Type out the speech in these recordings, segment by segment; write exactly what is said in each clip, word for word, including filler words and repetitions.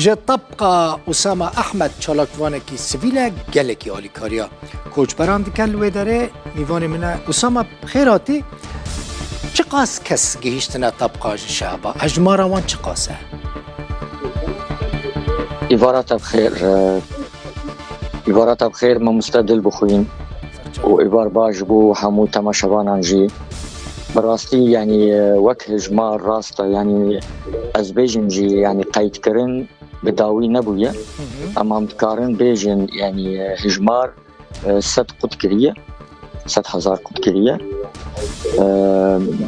Ji Tebqa Usama Ehmed, çalakvanekî sivîl e, gelekî alîkariya koçberan dike li wê derê. Mîvanê min e. Usama, bi xêr hatî. Çiqas kes gihîştine Tebqa ji Şehba? Hejmara wan çiqas e? Îvara te bi xêr, e, îvara te bi xêr, mamoste Dilbixwîn. Û îvar baş ji bo hemû temaşevanan jî. Bi rastî, yanî, e, wek hejmar rast e, yanî, ez bêjim jî, yanî, qeydkirin bi dawî nebûye. Hı hı. Em, em dikarin bêjin, yanî, e, hejmar, e, sed qut kiriye, sed hezar qut kiriye. E,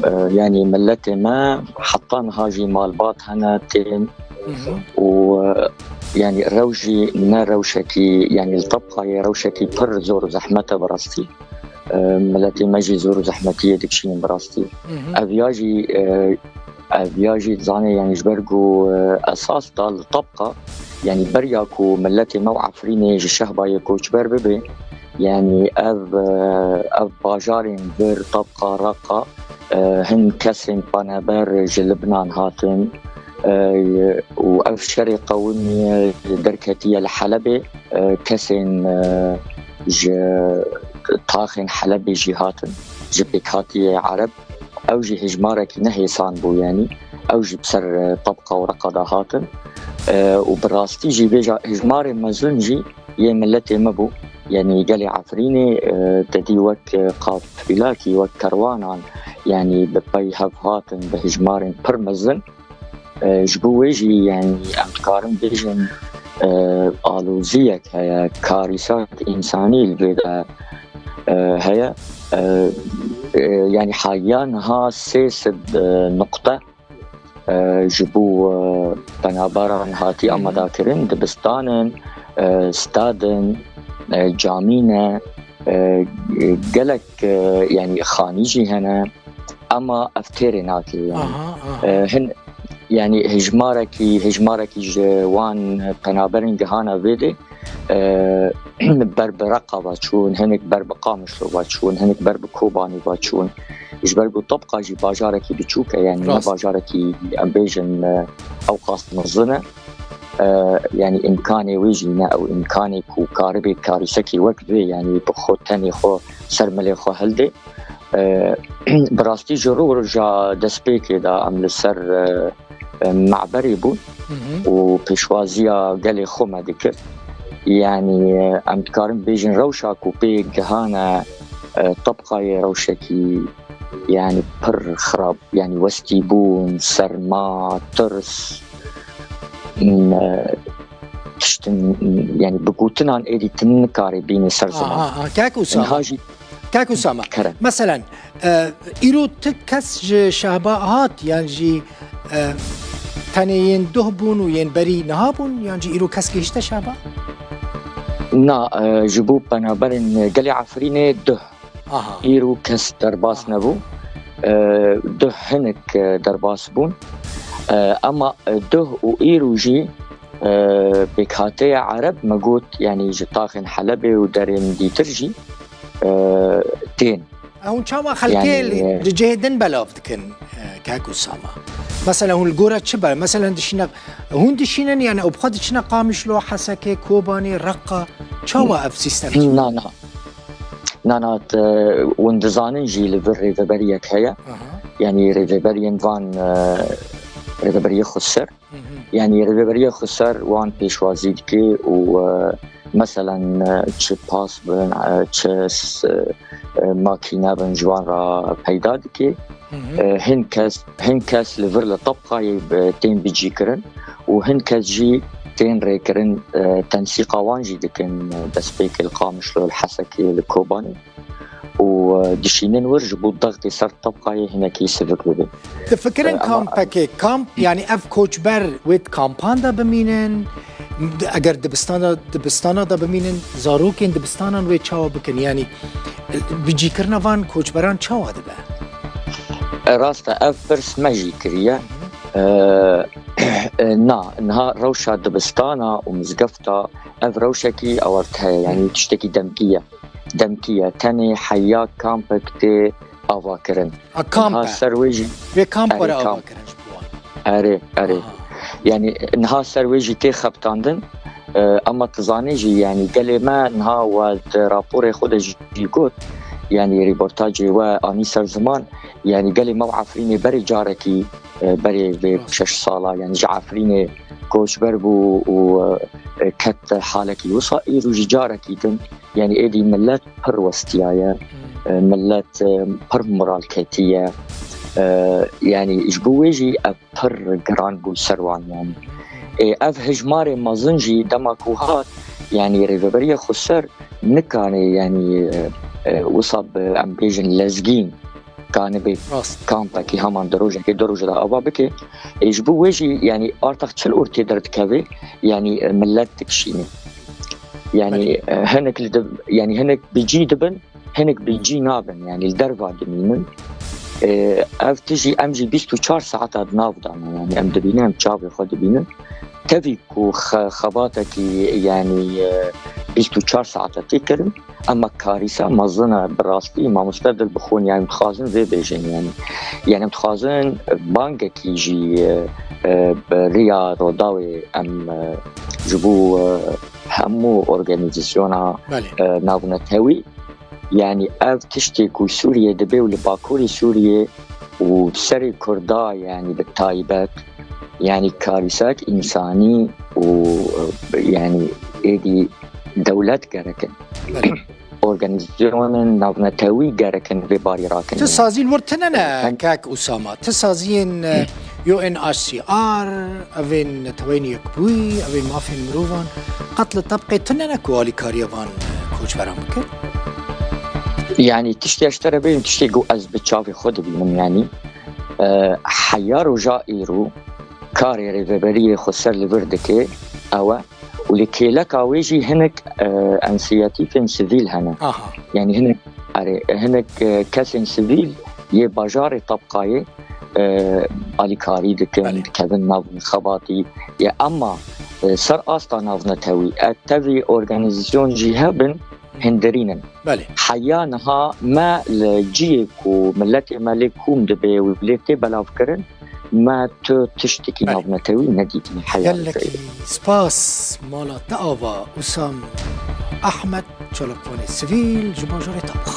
e, yanî, milletê me heta niha jî malbat hene, tên. Hı hı. Û, e, yanî, rewş jî ne rewşekî, yanî, li Tebqayê rewşekî pir zor û zehmet e bi rastî. E, miletê me jî zor û zehmetiyê dikişînin bi rastî. Hı hı. Ev ya jî, e, ev ya jî dizanê, yanî, ji ber ku, e, esas da li Tebqa, yanî, beriya ku miletê me û Efrînê ji Şehbayê koçber bibe, yanî, ev, e, ev bajarên vir, Tebqa, Reqa, e, hin kesên penaber ji Libnan hatin, e, û ev şerê qewimiye derketiye li Helebê. E, kesên, e, ji taxên Helebê jî hatin, ji pêkhatiyê Ereb. Ew jî hejmarekî ne hêsan bû, yanî ew jî bi ser, e, Tebqa û Reqa de hatin. E, û bi rastî jî bêja hejmarê mezin jî yê miletê me bû. Yanî gelê Efrînê, e, te dî wek, e, qafîlakî, wek kerwanan, yanî bi pey hev hatin bi hejmarên pir mezin. E, ji bo wê jî, yanî, em dikarin bêjin, e, aloziyek heye, karîsat însanî li vê de, e, heye. E, e, yanî, haya niha sê sed, e, nuqte, e, ji bo, e, penaberan hatî, hı hı, amada kirin, dibistan in, e, stad in, e, camî ne, e, gelek, e, yanî, xanî jî hene. Ema ev têrê nake, yanî. Aha, aha. E, hin, yanî hejmarekî, hejmarekî ji wan penaberên gihana vê dê, e, ber bi Reqa ve çûn, hinek ber bi Qamişlo ve çûn, hinek ber bi Kobanî ve çûn. Ji ber ku Tebqa jî bajarekî biçûk e, yanî ne, rast, bajarekî, em bêjin, e, ewqas mezin e. E, yanî îmkanê wê jî ne, ew îmkanê ku karibê karîsekî wek vê, yanî bi xwe tenê xwe ser milê xwe hildê. E, bi rastî ji roja destpêkê de em li ser, e, e, me'berê bûn, hı hı, û pêşwaziya gelê xwe me dikir. Yanî, e, em dikarin bêjin rewşa ku pê gihane, e, Tebqayê rewşekî, yanî, pir xirab, yanî westîbûn, serma, tirs, m, e, tiştin, yanî bi gotinan êdî tu nikarî bînî ser ziman. Aha, aha. Kak Usama. Niha jî Kak Usama, kerem. Meselen, e, îro tu kes ji Şehba hat, yan jî, e, tenê yên duh bûn û yên berî niha bûn, yan jî îro kes gihişte Şehba? Na, e, ji bo penaberên gelê Efrînê duh. Aha. Îro kes derbas nebû. E, duh hinek, e, derbas bûn. E, ema, e, duh û îro jî, e, pêkhateya Ereb me got, yanî ji taxên Helebê û derên dîtir jî, e, tên. Hûn çawa xelkê, yanî, li, e, li cihê din belav dikin, e, Kak Usama? Mesela hûn li gora çi be? Mesela dişîne, hûn dişînin, yanî ew bi xwe diçine Qamişlo, Hesekê, Kobanê, Reqa? Çawa ev sîstem çêdibe? Na, na. Na, na, te, hûn dizanin jî li vir rêveberiyek heye. Aha. Yanî rêveberiyên van, e, rêveberiya Xweser. Hı hı. Yanî rêveberiya Xweser wan pêşwazî dike û, e, meselen, e, çi pas bin, e, çi s-, e, makîne bin ji wan re peyda dike. Hı hı. E, hin kes, hin kes li vir li Tebqayê, e, tên bicîkirin û hin kes jî tên rêkirin, e, tensîqa wan jî dikin, e, destpêkê li Qamişlo, li Hesekê, li Kobanê. Û, e, dişînin wir ji bo dextê ser Tebqayê hinekî sivik bibe. Difikirin, e, ema kampekê, kamp, yanî ev koçber wê di kampan de bimînin, eger dibistana, dibistana de bimînin, zarokên dibistanan wê çawa bikin? Yanî, e, bicîkirina van koçberan çawa dibe? E, rast e, ev pirs me jî kiriye. Hı hı. E, e, na, niha rewşa dibistana û mizgefta, ev rewşekî awarte ye, yanî, hı, tiştekî demkî ye. Demkî ye. Tenê heya kampek tê avakirin. A, kamp e. Niha ser wê jî. Wê kamp were avakirin ji bo wan. Erê, erê. Aha. Yani niha ser wê jî tê xebitandin, e, ama tu zanî jî, yani gelê me niha we di raporê xwe de jî got, yani rîportajê we anî ser ziman, yani gelê me û Efrînê berê carekî, e, berê vê Rast. şeş sala, yani ji Efrînê koçber bû û, e, ket halekî wisa, îro jî carekî din, yani êdî millet pir westiyaye, Hmm. e, millet, e, pir moral ketiye, e, yani ji bo wê jî ev pir giran bû ser wan, yani. Ê, ev hejmarê mezin jî dema ku hat, yani rêveberiya xweser nikane, yani, e, e, wisa bi, em bêjin, lezgîn, kanibe Rast. kampekî heman di rojekê, du rojê de ava bike. Ê, ji bo wê jî, yani, artax çil ortê derdikeve, yani, e, millet dikişîne. Yani, Belê. e, hinek li di-, yani, hinek bi cî dibin, hinek bi cî nabin, yani, li derva dimînin. E, ev tijî em jî bîst û çar saeta di nav de ne, yani, em dibînin, em çavê xwe dibînin. Tevî ku xe-, xebatekî, yani, e, bîst û çar saete tê kirin, Ema karîsa mezin e, bi rastî mamoste Dilbixwîn, yani dixwazin vê bêjin, yani. Yani em dixwazin bangekî jî, e, e, bi riya Rûdawê em, e, ji bo, e, hemû organîzasyona, Belê. e, navnetewî, yani ev tiştê ku Sûriyê dibe û li Bakurê Sûriyê û serê Kurda, yani bi taybet, yani karîsek însanî û, e, yani êdî dewlet gerek in. Belê. Organîzasyonên navnetewî gerek in vê barî rakin. Ti saziyên wir tine ne, Em kek Usama? Ti saziyên, e, U N H C R, evên Neteweyên Yekbûyî, evên mafên mirovan, qet li tebqê tine ne ku alîkariya van, e, koçberan bikin? Yani tiştê ez ji te re bêjim, tiştê ku ez bi çavê xwe dibînim, yani, e, heya roja îro karê rêveberiyê xweser li vir dike, ew e. Û li kêleka wê jî hinek, e, însiyatîfên sivîl hene. Aha. Yani hinek, erê, hinek, e, kesên sivîl yê bajarê Tabqayê, e, alîkarî dikin, Belê. dikevin nav xebatî. Ya, ema, e, ser asta navnetewî, e, tevî organîzasyon jî hebin, hindirînin. Belê. Heya niha me li cihê ku miletê me lê kûm dibe û lê tê belavkirin, me tu tiştekî Belê. navnetewî nedîtî heya Gelekî vê. spas, mala te ava, Usam Ahmed, çalakvanê sivîl ji bajarê Tabq.